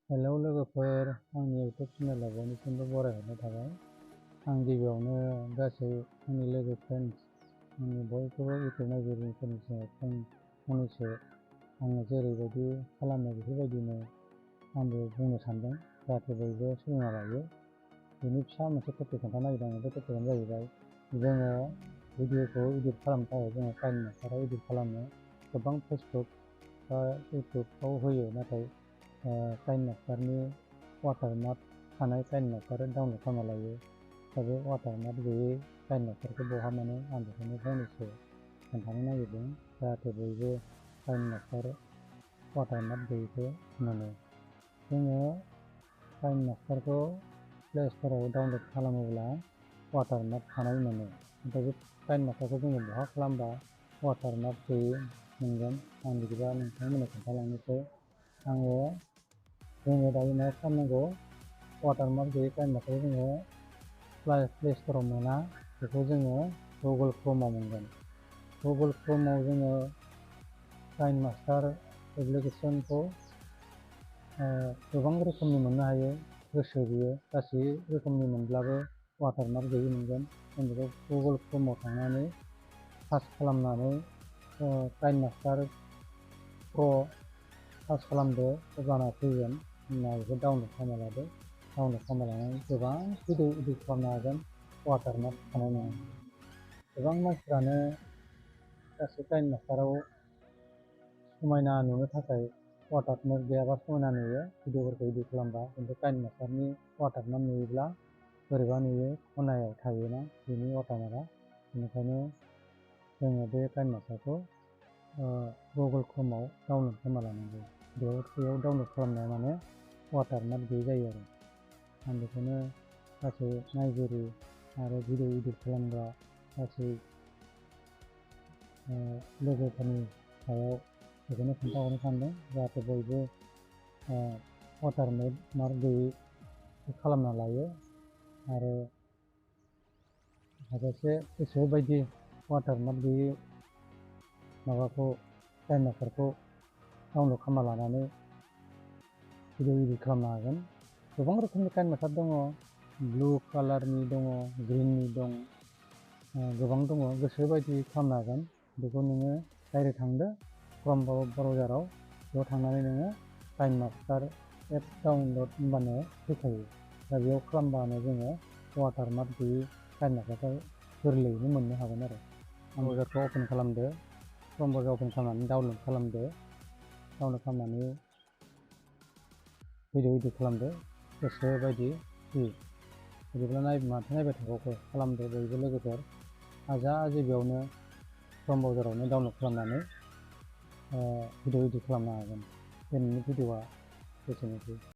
Hello लोगोफोर, आंनि YouTube चेनेलाव बयनिसिमबो बरायहरनाय थाबाय। आं गिबियावनो गासै आंनि लोगो फ्रेन्ड्स, आंनि बयखौबो इउटुब नायगिरिफोरनि सायाव फंनैसो आङो जेरैबायदि खालामो बेफोरबायदिनो आंबो बुंनो सानदों, जाहाथे बयबो सोलोंना लायो। बेनि फिसा मोनसे टपिक खोन्थानो नागिरदों आं। बे टपिकआनो जाहैबाय, जोङो भिडिअखौ इडिट खालामनो थाखाय जोङो काइनमास्टाराव इडिट खालामो। गोबां फेसबुक बा इउटुबआव होयो, नाथाय काइनमास्टारनि वाटारमार्क थानाय काइनमास्टार डाउनलड खालामना लायो। दा बे वाटारमार्क गैयै काइनमास्टारखौ बहा मोनो, आं बेखौनो फंनैसो खोन्थानो नागिरदों, जाहाथे बयबो काइनमास्टार वाटारमार्क गैयैखौ मोनो। जोङो काइनमास्टारखौ प्ले स्ट'राव डाउनलड खालामोब्ला वाटारमार्क थानाय मोनो। ओमफ्राय बे काइनमास्टारखौ जोङो बहा खालामबा वाटारमार्क गैयै मोनगोन, आं बिदिबा नोंथांमोननो खोन्थालांनोसै। जोङो दायो मा खालामनांगौ, वाटारमार्क गैयै काइनमास्टारखौ जोङो प्ले स्ट'राव मोना, बेखौ जोङो गुगोल क्रोमआव मोनगोन। गुगोल क्रोमआव जोङो काइनमास्टार एप्लिकेसनखौ गोबां रोखोमनि मोननो हायो, गोसो बियो गासै रोखोमनि मोनब्लाबो वाटारमार्क गैयै मोनगोन। जों बेखौ गुगोल क्रोमआव थांनानै सार्च खालामनानै काइनमास्टार प्र' सार्च खालामदो, अब्लाना फैगोन। होमबा बेखौ डाउनलड खालामना लादो। डाउनलड खालामना लानानै गोबां भिडिअ इडिट खालामनो हागोन, वाटारमार्क थानाय नङा। गोबां मानसिफ्रानो गासै काइनमास्टाराव समायना नुनो थाखाय वाटारमार्क गैयाबा समायना नुयो भिडिअफोरखौ इडिट खालामबा, खिन्थु काइनमास्टारनि वाटारमार्क नुयोब्ला बोरैबा नुयो, खनायाव थायोना बेनि वाटारमार्कआ। बेनिखायनो जोङो बे काइनमास्टारखौ गुगोल क्रोमआव डाउनलड खालामना लानांगौ। बेयाव डाउनलड खालामनाया माने वाटारमार्क गैयै जायो आरो। आं बेखौनो गासै नायगिरि आरो भिडिअ इडिट खालामग्रा गासै लोगोफोरनि सायाव बेखौनो खोन्थाहरनो सानदों, जाहाथे बयबो वाटारमार्क गैयै खालामना लायो आरो हाजासे गोसो बायदि वाटारमार्क गैयै माबाखौ काइनमास्टारखौ डाउनलड खालामना लानानै भिडिअ इडिट खालामनो हागोन। गोबां रोखोमनि काइनमास्टार दङ, ब्लु कालारनि दङ, ग्रिननि दं, गोबां दङ, गोसो बायदि खालामनो हागोन। बेखौ नोङो डाइरेक्ट थांदो क्रोम ब्राउजाराव, बेयाव थांनानै नोङो काइनमास्टार एप डाउनलड होनबानो फैखायो। दा बेयाव खालामबानो जोङो वाटारमार्क गैयै काइनमास्टारखौ गोरलैयैनो मोननो हागोन आरो। ब्राउजारखौ अपेन खालामदो, क्रोम ब्राउजार अपेन खालामनानै डाउनलड खालामदो। डाउनलड खालामनानै भिडिअ इडिट खालामदो गोसो बायदि फ्रि। बिदिब्ला माथो नायबाय थाबावखो, खालामदो बयबो लोगोफोर। आजादि बेयावनो क्रोम ब्राउजारावनो डाउनलड खालामनानै भिडिअ इडिट खालामनो हागोन। दिनैनि भिडिअआ एसेनोसै।